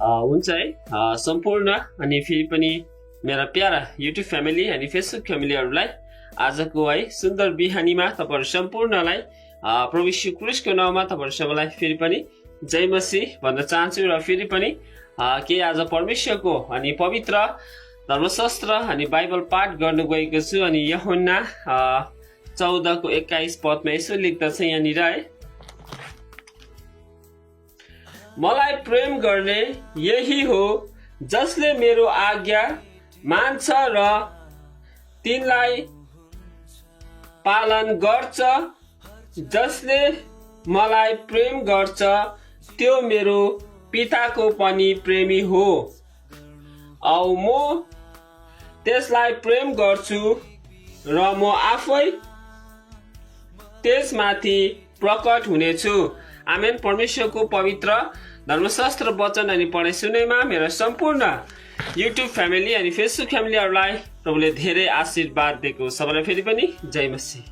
हुन्छ है सम्पूर्ण अनि फेरि पनि मेरा प्यारा युट्युब फ्यामिली अनि फेसबुक फ्यामिलीहरूलाई आजको है सुन्दर बिहानीमा तपाईँहरू सम्पूर्णलाई प्रभु यीशु क्रिस्टको नाममा तपाईँहरू सबैलाई फेरि पनि जय मसीह भन्न चाहन्छु र फेरि पनि के आज परमेश्वरको अनि पवित्र धर्मशास्त्र अनि बाइबल पाठ गर्नु गएको छु अनि यूहन्ना 14:21 पदमा यसो लेख्दछ यहाँनिर है मलाई प्रेम गर्ने यही हो जसले मेरो आज्ञा मान्छ र तिनलाई पालन गर्छ जसले मलाई प्रेम गर्छ त्यो मेरो पिताको पनि प्रेमी हो औ म त्यसलाई प्रेम गर्छु र म आफै त्यसमाथि प्रकट हुनेछु आमेन। परमेश्वरको पवित्र धर्मशास्त्र वचन अनि पढाइ सुनेमा मेरो सम्पूर्ण युट्युब फ्यामिली अनि फेसबुक फ्यामिलीहरूलाई प्रभुले धेरै आशीर्वाद दिएको सबैलाई फेरि पनि जय मसीह।